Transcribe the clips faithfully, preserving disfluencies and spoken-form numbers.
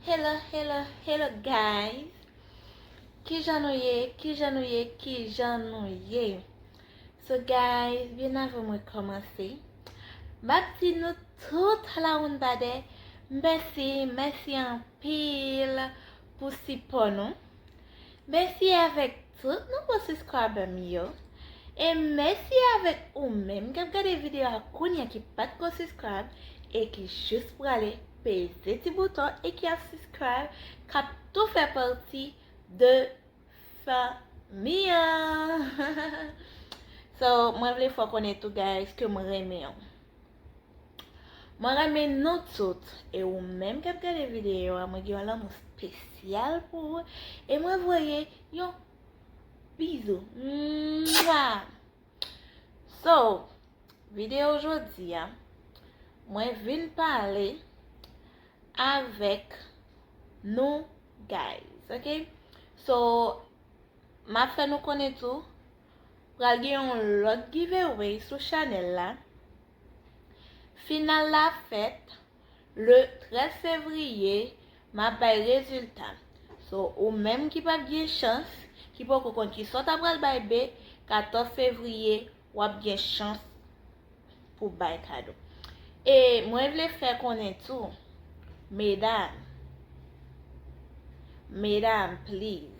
Hello, hello, hello guys. Kijan nou ye? Kijan nou ye? Kijan nou ye? So guys, byen avan mwen kòmanse, m ap di nou tout la yon badè, mèsi, mèsi anpil pou sipò nou. Mèsi avèk tout nouvo subscriber m yo. E mèsi avèk ou menm k ap gade videyo a kounye a ki pa t ko subscribe e ki jis prale peze ti bouton e ki ap subscribe, k ap tou fè pati de fanmi an. So, mwen vle fè w konnen tou, guys, ke mwen renmen w. Mwen renmen nou tout. E ou menm k ap gade videyo a, mwen gen yon lanmou espesyal pou ou. E mwen voye yon bizou. Mwa! So, videyo jodi a, mwen vin pale avèk nou, guys, ok? So, m ap fè nou konnen tou, pral gen yon lòt giveaway sou chanèl la. Final la fèt le trèz fevriye, m ap bay rezilta. So, ou menm ki p ap gen chans, ki poko konn kisa w ta pral bay be, katòz fevriye, w ap gen chans pou bay kado. E mwen vle fè konnen tou, medam, medam, please,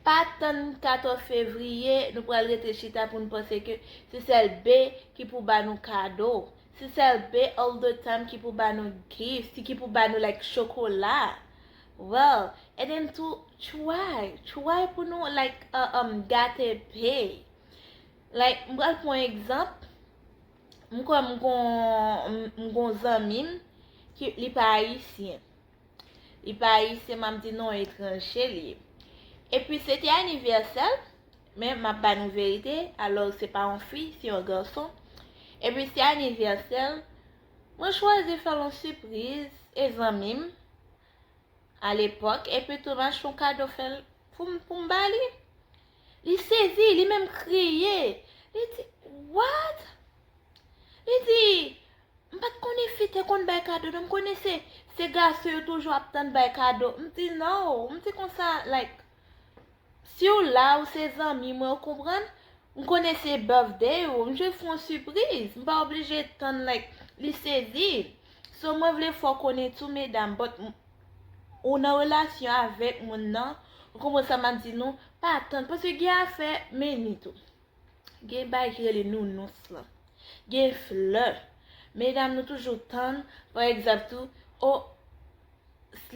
pa tann katòz fevriye, nou pral rete chita pou n panse ke se sèl be ki pou ba nou kado. Se sèl be all the time ki pou ba nou gift, ki pou ba nou, like, chokola. Well, and then tou, try, try pou nou, like, uh, um, gate be. Like, m pral pran egzanp. M kwè m gon, m, m gon zanmi m ki, li pa ayisyen. Li pa ayisyen, m ap di non, etranje li ye. Epi se te anivèsè l, men m ap ba nou verite, alò se pa yon fi, se yon gason. Epi se anivèsè l, mwen chwazi fè l yon sipriz, e zanmi m, alepòk, epi tou m achte yon kado fè l pou m, pou m ba li. Li sezi, li menm kriye. Li di, "What?" Li di, "M pa t konnen fi te konn bay kado, non, m konnen se, se gason yo toujou ap tann bay kado." M di, "No," m di konsa, like, si w la, ou se zanmi mwen, ou konprann, m konnen se birthday ou, m jis fè yon sipriz, m pa oblije tann, like, li sezi. So, mwen vle fè w konnen tou, medam, but m, ou nan relasyon avèk moun nan, ou konprann sa m ap di nou, pa tann, paske gen afè meni tou. Gen bagay ki rele nounous lan. Gen flè. Medam, nou toujou tann, pa egzanp tou, o,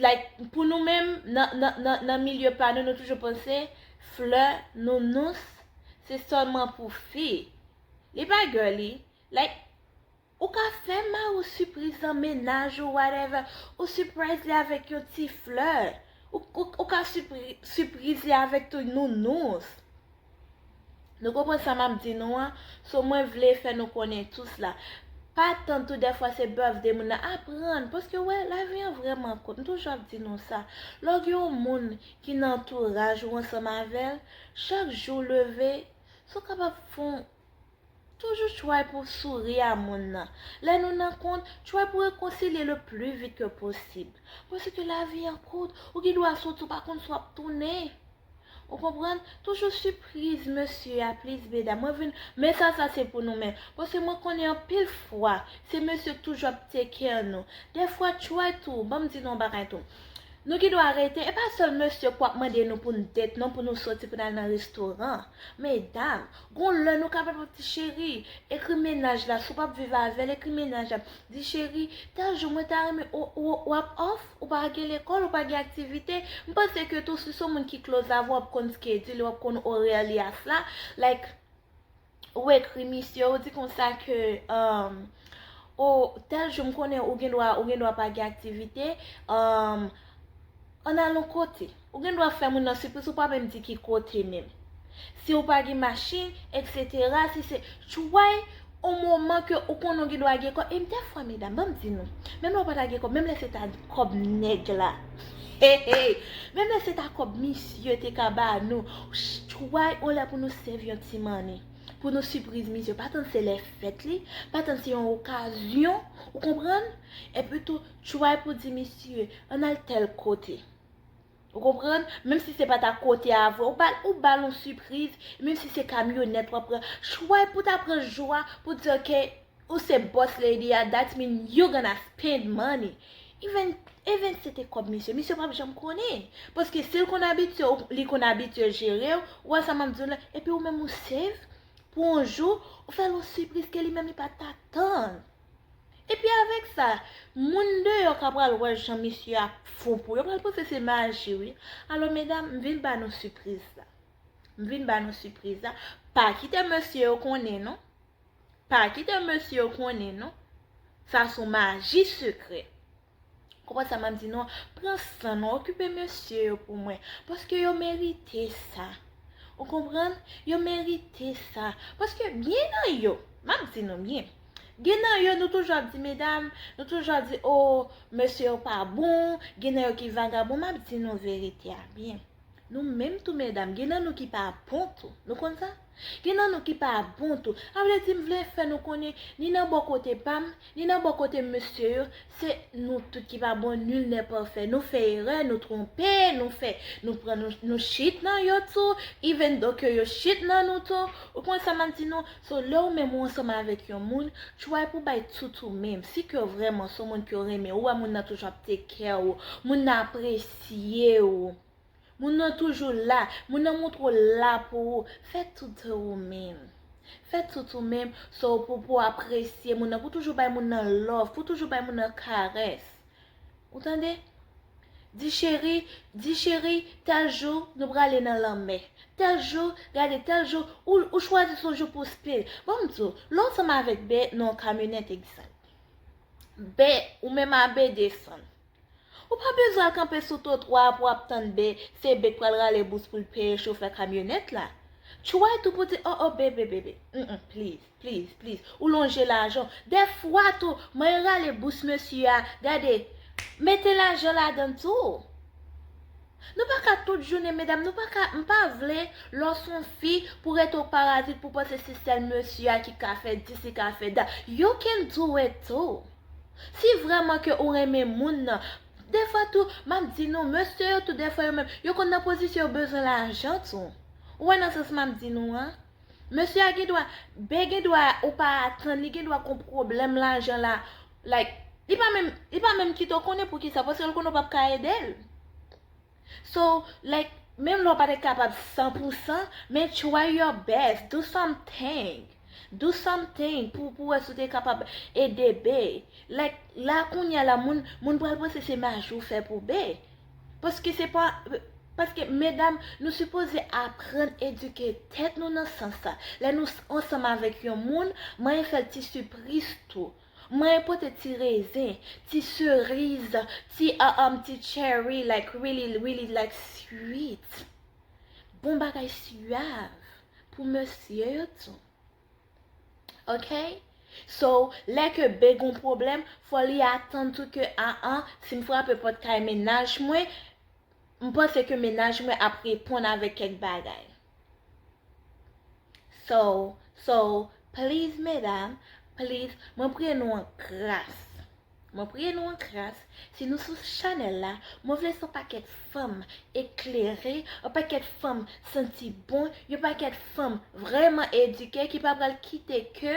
like, pou nou menm, nan, nan, nan, nan milye pa nou, nou toujou panse flè, nounous, se sèlman pou fi. Li pa girly. Like, ou ka fè mari w sipriz nan mennaj ou, whatever. Ou sipriz li avèk yon ti flè. Ou, ou, ou ka sipri-, sipriz li avèk tou nounous. Nou konprann sa m ap di nou an? So, mwen vle fè nou konnen tou sla. Pa tann tou dèfwa se birthday moun nan. Aprann, paske, wè, lavi an vrèman kout. M toujou ap di nou sa. Lè w gen yon moun ki nan antouraj ou ansanm avè l, chak jou w leve, si w kapab fè yon, toujou try pou w souri a moun nan. Lè nou nan kont, try pou w rekonsilye le pli vit ke posib. Paske lavi an kout, ou gen dwa soti, ou pa konn si w ap tounen. Ou konprann? Toujou sipriz mesye a, please, medam. Mwen vin, mesaj sa se pou nou menm. Paske mwen konnen anpil fwa, se mesye k toujou ap take care nou. Dèfwa, try tou, ban m di nou yon bagay tou. Nou gen dwa rete, e pa sèl mesye k ap mande nou pou n date, non, pou nou soti, pou n al nan restoran. Medam, gon lè nou kapab ap di, "Cheri," ekri mennaj la, si w p ap viv avè l, ekri mennaj la. Di, "Cheri, tèl jou mwen ta renmen, ou, ou, w ap off, ou pa gen lekòl, ou pa gen aktivite." M panse ke tou, si se yon moun ki close avè w, w ap konn schedule, w ap konn orè li a sla. Like, ou ekri misye, ou di konsa ke, um, o, tèl jou m konnen ou gen dwa, ou gen dwa pa gen aktivite, um, ann al yon kote. Ou gen dwa fè moun nan sipriz, ou pa menm di ki kote menm. Si ou pa gen machin, etsetera, si se, try yon moman ke ou konnen ou gen dwa gen kòb. E m dèfwa, medam, ban m di nou, menm lè ou pa ta gen kòb, menm lè se ta kòb nèg la, hey, hey, menm lè se ta kòb misye te ka ba nou, try yon lè pou nou save yon ti money. pou nou sipriz misye. Pa tann se lè fèt li, pa tann se yon okazyon, ou konprann? Epi tou, try pou di misye, ann al tèl kote. Ou konprann? Menm si se pa ta kote a vre, ou ba, ou ba l yon sipriz, menm si se kamyonèt w ap pran. Try pou ta pran jou a pou di, ok, ou se boss lady a, that mean you gonna spend money. Even, even se te kòb misye, misye p ap janm konnen. Paske si l konn abitye, li konn abitye jere w, ou wè sa m ap di w la, epi ou menm ou save pou yon jou, ou fè l yon sipriz ke li menm li pa t atann. Epi avèk sa, moun deyò ka pral wè jan misye ap fou pou yo, pral panse se maji, wi. Alò, medam, m vin ba nou sipriz la. M vin ba nou sipriz la. Pa kite mesye yo konnen, non. Pa kite mesye yo konnen, non. Sa se yon maji sekrè. Konprann sa m ap di nou an? Pran san nou, okipe mesye yo pou mwen. Paske yo merite sa. Ou konprann? Yo merite sa. Paske gen nan yo, m ap di nou byen. Gen nan yo, nou toujou ap di, medam, nou toujou ap di, o, mesye yo pa bon, gen nan yo ki vagabon, m ap di nou verite a byen. Nou menm tou, medam, gen nan nou ki pa bon tou. Nou konn sa? Gen nan nou ki pa bon tou. Sa vle di, m vle fè nou konnen, ni nan bò kote pa m, ni nan bò kote mesye yo, se nou tout ki pa bon, nul n'est parfait. Nou fè erè, nou twonpe, nou fè, nou pran, nou, nou chit nan yo tou, even though ke yo chit nan nou tou. Ou konn sa m ap di nou? So, lè ou menm ou ansanm avèk yon moun, try pou bay tout ou menm. Si ke vrèman se yon moun ke w renmen, ou wè moun nan toujou ap take care ou, moun nan apresye ou. Moun nan toujou la. Moun nan montre w la pou ou. Fè tout ou menm. Fè tout ou menm, so pou, pou apresye moun nan, pou toujou bay moun nan love, pou toujou bay moun nan karès. Ou tande? Di cheri, di cheri, tèl jou nou prale nan lanmè. Tèl jou, gade, tèl jou, ou, ou chwazi se yon jou pou w spend. Bon, m di w, lè w ansanm avèk bè nan yon kamyonèt, egzanp. Bè, ou menm a bè desann. Ou pa bezwen al kanpe sou twotwa a pou w ap tann bè, se bè k pral rale bous pou l peye chofè kamyonèt la. Try tou pou di, oh, oh, bebe, bebe. Mm, mm, please, please, please. Ou lonje lajan w. Dèfwa tou, mwen rale bous mesye a. Gade, mete lajan ladan l tou. Nou pa ka tout jounen, medam, nou pa ka, m pa vle, lè w se yon fi, pou rete w parazit, pou panse se sèl mesye a ki ka fè dis, ki ka fè dat. You can do it too. Si vrèman ke ou renmen moun nan, dèfwa tou, m ap di nou, mesye yo tou, dèfwa yo menm, yo konn nan pozisyon yo bezwen lajan tou. Ou wè nan sans m ap di nou an? Mesye a gen dwa, bè gen dwa ou pa atann, li gen dwa gon pwoblèm lajan la, like, li pa menm, li pa menm kite w konnen poukisa, paske l konnen w p ap ka ede l. So, like, menm lè w pa te kapab san pou san, men try your best, do something. Do something pou, pou wè si w te kapab ede bè. Like, la kounye a la, moun, moun pral panse se maji w fè pou bè. Paske se pa, paske medam, nou sipoze aprann edike tèt nou nan sans sa. Lè nou s-, ansanm avèk yon moun, manyen fè l ti sipriz tou. Manyen pote ti rezen, ti seriz, ti, uh, um, ti cherry, like, really, really, like, sweet. Bon bagay syav pou mesye yo tou. Ok? So, lè ke bè gon pwoblèm, fò li atann tou ke, ah, ah, si m frape pòt kay mennaj mwen, m panse ke mennaj mwen ap reponn avèk kèk bagay. So, so, please, medam, please, mwen priye nou an gras. Mwen priye nou an gras. Si nou sou chanèl la, mwen vle se yon pakèt fanm eklere, yon pakèt fanm santi bon, yon pakèt fanm vrèman edike ki pa pral kite ke,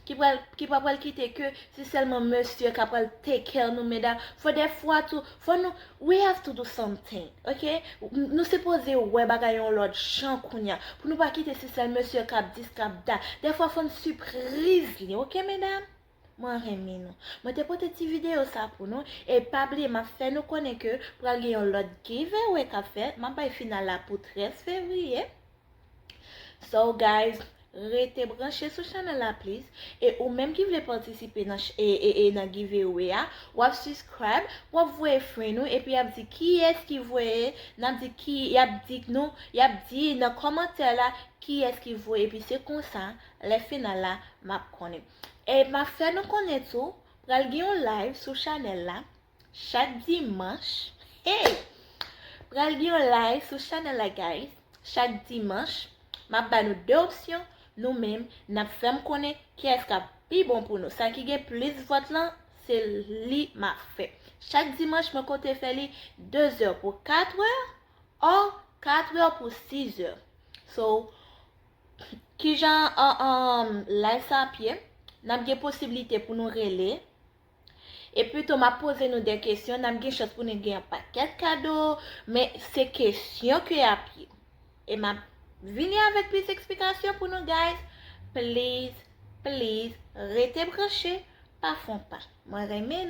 ki pral, ki pa pral kite ke se sèlman mesye k ap pral take care nou, medam. Fò dèfwa tou, fò nou, we have to do something, ok? Nou sipoze wè bagay yon lòt jan kounye a, pou nou pa kite se sèl mesye k ap dis, k ap dat. Dèfwa fò n sipriz li, ok, medam? Mwen renmen nou. Mwen te pote ti videyo sa pou nou. E pa bliye, m ap fè nou konnen ke pral gen yon lòt giveaway k ap fèt. M ap bay final la pou trèz fevriye. So, guys, rete branche sou chanèl la, please. E ou menm ki vle patisipe nan ch-, e, e, e nan giveaway a, w ap subscribe, w ap voye friend ou, epi y ap di kiyès ki voye, n ap di ki, y ap di nou, y ap di nan kòmantè la kiyès ki voye, epi se konsa, lè final la, m ap konnen. E m ap fè nou konnen tou, pral gen yon live sou chanèl la, chak dimanch. Hey! Pral gen yon live sou chanèl la, guys. Chak dimanch, m ap ba nou de opsyon. nou menm, n ap fè m konnen kiyès k ap pi bon pou nou. Sa ki gen plis vòt lan, se li m ap fè. Chak dimanch, mwen konte fè li de zè pou kat è, or kat è pou sis è. So, kijan, uh, um, live sa ap ye? N ap gen posiblite pou nou rele. Epi tou, m ap poze nou de kesyon, n ap gen chans pou nou gen yon pakèt kado, men se kesyon ke y ap ye. E m ap vini avèk plis eksplikasyon pou nou, guys. Please, please, rete branche, pa fè yon pa. Mwen renmen nou.